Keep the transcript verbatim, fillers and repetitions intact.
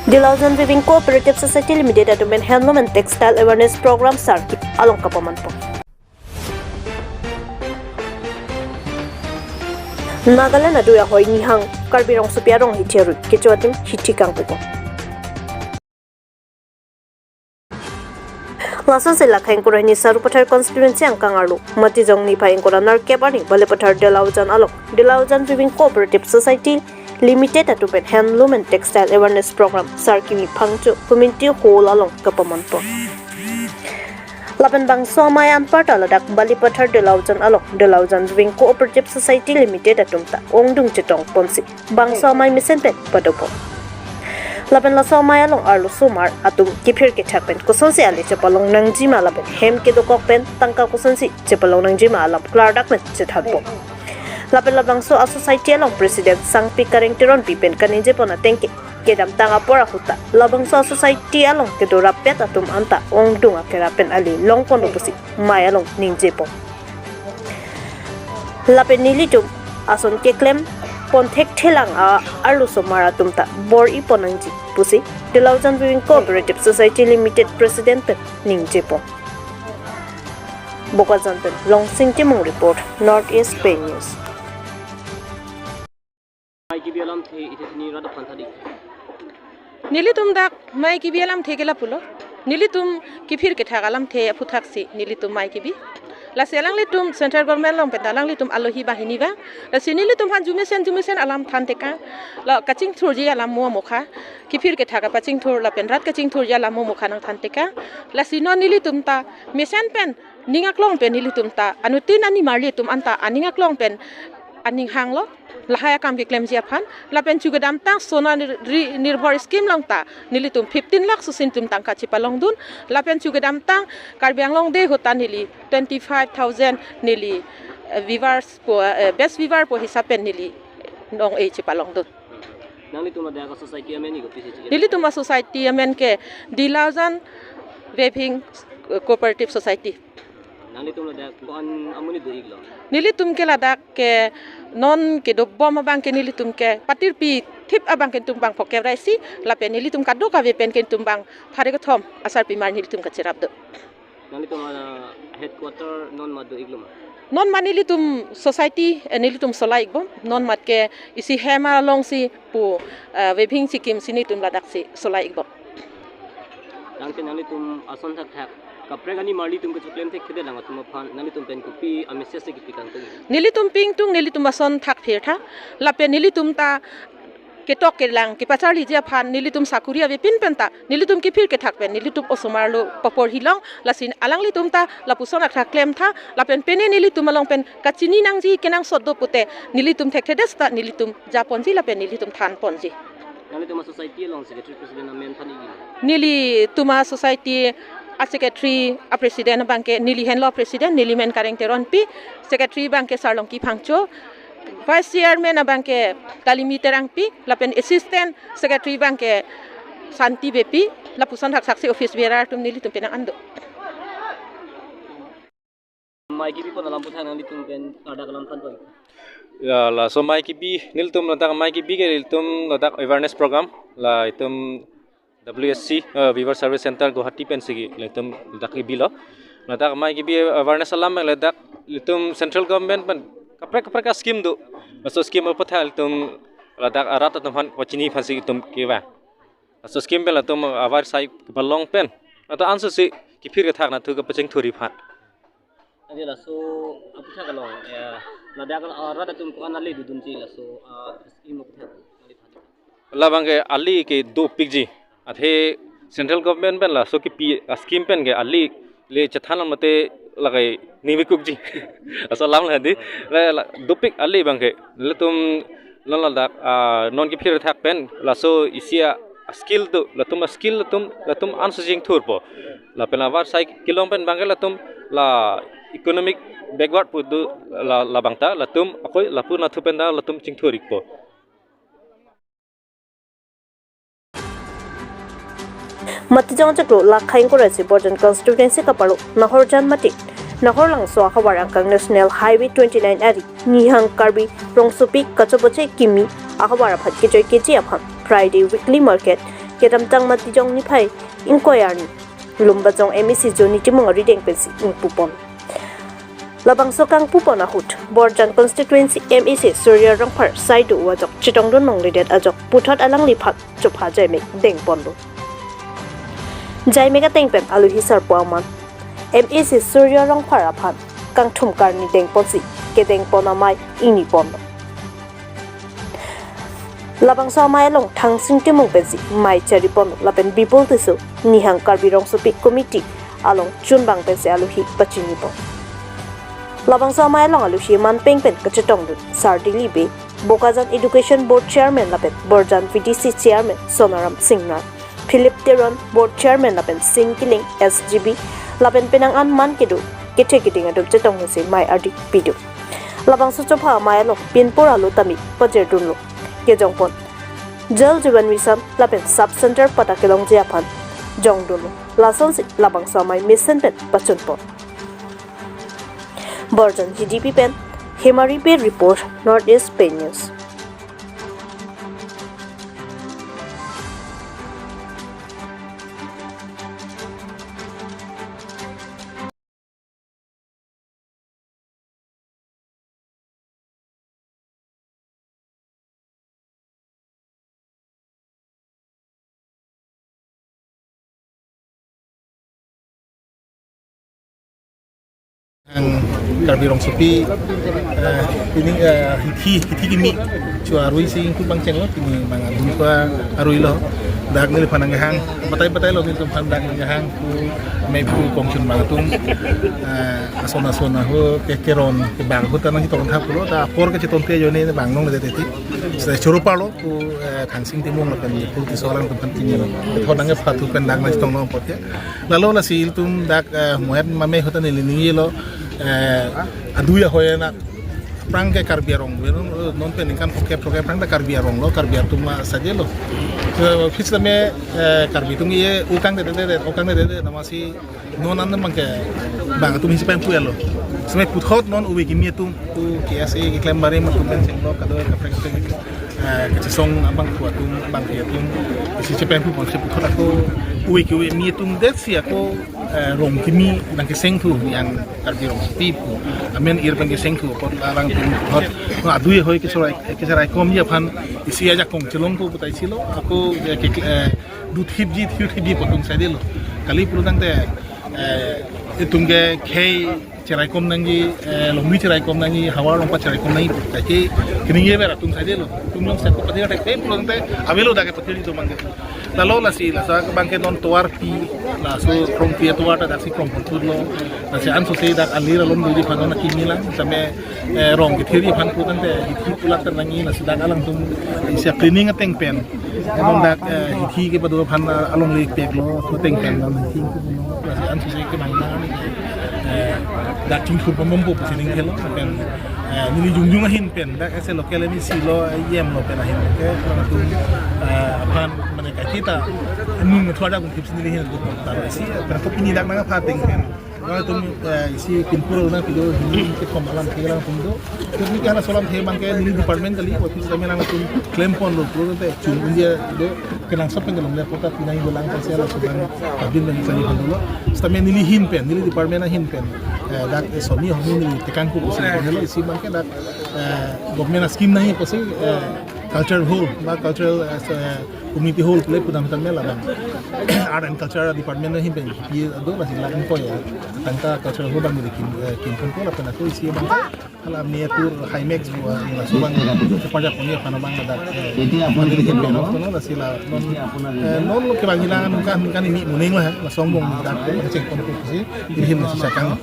Dilaujan Weaving Cooperative Society Limited atum pen Handloom and Textile Awareness Program Sarki along kapamanpo. Nagaland adui ahoi nihang Karbi Rongsopi arong hithi arui kecho atum hithi kangpipo. Lasonsi la kheng kurani Sarupathar constituency angkang arlo Matijong niphai ingkoi ra nerkep arni Balipathar Dilaujan along Dilaujan Weaving Cooperative Society Limited atum pen Handloom and Textile Awareness Program Sarki mi phangcho community hall along kapamanpo. Lapen bangso amei anparta ladak Balipathar Dilaujan along Dilaujan Weaving Cooperative Society Limited atum ta ongdung chetong ponsi bangso amei mesen pen padopo. Lapen laso amei along arlosomar atum kiphir kethak pen kosonsi ale chepalong nangjima lapen hem kedokok pen tangka kosonsi chepalong nangjima alam klardak pen chethanpo. Lapen labangso a-society along President Sangpi Kareng Teronpi pen kaningjepon ateng ke kedamtang apor ahut ta labangso a-society along kedo rappet atum anta ongdung akerap pen ale longponlo pusi amei along ningjepo. Lapen nelitum ason keklem pon thekthelang a arlosomar atum ta bor-i pon nangji pusi Dilaujan Weaving Cooperative Society Limited President pen ningjepo. Bokajan pen Longsing Timung report, North East Pei News. Amei kebi alamthe isi hini rat aphan tha-ik. Nelitum dak amei kebi alamthe ke lapulo. Nelitum kiphir kethak alamthe aphuthaksi nelitum amei kebi. Lasi alanglitum central government along pen ta alanglitum alohi banghini vang. Lasi nelitum aphan jumesen jumesen alam than tekang. La kachingthurji alam mo mokha. Kiphir kethak kapachingthur lapen rat kachingthurji alam mo mokha nangthan tekang. Lasi non nelitum ta mesen pen ning aklong pen nelitum ta anuttin animarli atum anta aning aklong pen aning hanglo. Lahai akam keklemji aphan, lapen chu kedamtang Sona Nir-, Ri-, Nirbhar scheme along ta nelitum fifteen lakh susin tum tangka chepalongdun, lapen chu kedamtang Karbi Anglong Day ahut ta neli twenty-five thousand neli, eh, weavers pu, eh, best weaver pu hisap pen neli nong-e chepalongdun. Nanglitum ladak a-society amen ni kopisi chikir? Nelitum a-society amen ke Dilaujan Weaving Cooperative Society. Nanglitum ladak ko-an amonit do-iklo? Nelitum ke ladak ke non kedobom abang ke nelitum ke patirpi thip abang ke nelitum bang phokep ra isi, lapen nelitum kadokave pen ke nelitum bang phare kethom asarpimar nelitum kacherap do. Nanglitum, ah, headquarter non mat do-iklo ma? Non mat nelitum society, eh, nelitum solai-ikbom, non mat ke isi hem alongsi pu, eh, weaving scheme si nelitum ladaksi solai-ikbom. Tangte nanglitum ason thakthak kaprek animarli atum kachoklemthekthelang atum aphan nanglitum pen kopi a-message si kipi kangtung? Nelitum pi ingtung, nelitum ason thakphir tha, lapen nelitum ta ketok kelang kepacharliji aphan nelitum sakuri avepin pen ta nelitum kiphir kethak pen nelitum osomar lo paporhi long, lasi alanglitum ta lapuson akhra klem tha, lapen pine nelitum along pen kachini nangji kenangsot do pute nelitum thekthedet ta nelitum japonji lapen nelitum thanponji. Nanglitum a-society along secretary president amen than-ikji? Nelitum a-society a-secretary a-president abang ke neli henlo president, neli men Kareng Teronpi, secretary abang ke Sarlongki Phangcho, vice chairman abang ke Kalimi Terangpi, lapen assistant secretary abang ke Santi Beypi, lapuson thakthak si office bearer atum nelitum penang an do. Amei kebi pon alam aputhak nanglitum pen ladak alam thanpon? Ya, laso amei kebi, nelitum ladak amei kebi ke nelitum ladak awareness program, la itum W S C, eh, Weaver Service Center Guwahati pensi nelitum ladak kebilo. Ladak amei kebi awareness alam ladak nelitum central government pen kaprek kaprek a-scheme do. Laso scheme aputhak nelitum ladak arat atum aphan pachini aphansi nelitum kevang. Laso scheme pen latum avar sai kepalong pen, latum ansose kiphir kethak nathu kapachingthurji aphan. Ante laso aputhak along, ya, ladak arat atum ko-an ale dodunji laso, ah, scheme aputhak? Labang ke ale ke dopikji. Athe central government pen laso kipi a-scheme pen ke ale le chethan mate lakai ningve-ikji. Laso alam la dei. La, la, dopik ale abang ke. Nelitum non ladak, ah, non kiphir thak pen laso isi a-skill do, latum a-skill latum, latum anso chingthurpo. Lapen avar sai kelong pen abang ke latum la economic backward pu do la, labang ta, latum akoi lapu nathu pen ta latum chingthur-ikpo. Matijong chiklo la kheng kurasi Borjan constituency kapalo Nahorjan mate Nahorlangso ahavar angkang National Highway twenty-nine ari nihang Karbi Rongsopi Kachoboche Kimi ahavar aphan kejoi keji aphan Friday weekly market kedamtang Matijong niphai ingkoi arni Lumbajong M A C Johnny Timung arideng pensi ingpupon. Labangso kangpupon ahut Borjan constituency M A C Surya Rongphar saidu ajok chetongdun longledet ajok puthot alangliphan chopha jaimek dengponlo. Jaimek ateng pen aluhi sarpo aman M A C Surya Rongphar aphan kangthum karni dengponsi kedengpon amei ingniponlo. Labangso amei along Thangsing Timung pensi mei chariponlo lapen Bipul Tisso Nihang Karbi Rongsopi Committee along chunbang pensi aluhi pachinipon. Labangso amei along aluhi manpeng pen kachetongdun Sar Dilip Bey, Bokajan Education Board Chairman lapen Borjan V D C Chairman Sonaram Singnar, Philip Teron Board Chairman lapen Sing Killing S G B lapen penang an man kedo kethe keding atum chetongdunsi mei ardi pido. Labangso chopha amei along pinpur alo tame pajirdunlo. Kejongpon Jal Jeevan Mission lapen Sub Center patta kelongji aphan jongdunlo. Lasonsi labangso amei mesen pen pachunpon. Borjan G D P pen Hemari Bey report, North East Pei News. Ang Karbi Rongsopi, eh, pini, eh, hithi, hithi kimi chu arui si ingkut bang chenglo, pini bang adun pa arui lo. Dak neliphan nanghang, batai batai lo nelitum aphan dak nanghang pu mei pu kongchun bang atum, eh, ason ason aho ke keron kebang ahut ta nangchetong thap pulo, ta apor kachetongte ajoine bang longledet ti. Seta choro parlo pu, eh, Thangsing Timung lapen Bipul Tisso alangtum aphan chini. Thon nangkepathu pen dak nangchetong long apot ke. Lalo lasi ilitum dak, eh, mohet mame ahut ta neli ningjelo, eh, adui ahoi anak aphrang ke Karbi arong, non pen ningkan phokep phokep aphrang ta Karbi arong lo, Karbi atum ma saje lo. So, phis tame, eh, Karbi atum ye ukang de de de, ukang de de de, namasi non an bang ke bang atum hisi pen pu elo. Seme puthot non uwe kimi atum pu K S A keklem barim atum pen chenglo kado kaprek kaprek, eh, kachesong abang pu atum bang ke atum isi chepen pu ponsi puthot ako uwe kimi atum det si ako, eh, rong kimi nangkesengthu yang Karbi Rongsopi pu amen ir pen kesengthu apot alangtum puthot no adui ahoi kecherai kecherai komji aphan isi ajakong chelongpo puta isi lo ako, eh, ke, eh, duthipji thirthipji pu atum saide lo. Kali pulo tangte, eh, itum ke khei cherai kom nangji, eh, longbi cherai kom nangji, havar longpat cherai kom nangji, kaki keningje ber atum saide lo. Atum jongsi ako pathir athak pen pulo tangte avelo dak ke pathir itum mangke. Lalo lasi laso abang ke non tovar pi, laso krongpi atovar ta daksi krong pon thurlo. Lasi ansose dak alir alon duli phan non akimi lang, tame, eh, rong kethirji aphan pu tangte hithi pulat ta nangji, lasi dak alangtum isi cleaning ateng pen. Non dak, eh, hithi kepado aphan, eh, alongle peklo, ateng pen non hithi puno, lasi ansose kemang nang, eh, dak chingthur pamompo pusi ning helo, pen, eh, neli jongjong ahin pen, dak ese local M A C lo, eh, yem lo pen ahin ke, alangtum, eh, aphan mane kakita, nung thua dak kung thipsi neli hin do pon ta lo isi, pen ko pini dak nangkapha ateng pen. Alangtum, eh, isi pinpur na pido hini kethom alamthe alangtum do. Kami ke halaso alamthe abang ke neli department kali, office kami alangtum klem ponlo, pulo tangte chun India do, kenangsot pen kelongle apot ta pinai dolang pensi halaso abang kabin bang kali hal dolo. Sitame neli hin pen, neli department ahin pen, eh, dak, eh, somi homi neli tekang pu pusi helo isi abang ke dak, eh, government a scheme nangji pusi, eh, culture hall, ba cultural, eh, community hall pule pudam tame labang. Art and Culture Department ahin pen pi ado lasi la ingkoi atangka cultural hall abang neli kim, eh, kim pon ko lapen ako isi abang hala miniature Himax pu, eh, laso abang sepaja poni aphan abang ladak, eh, Iti apun kami iti kim pon apun. Kono lasi la non, eh, non lo kebang hilang nungkan nungkan ini muning la, laso angbong dak cheng pon ko si ilihin lasi chakang.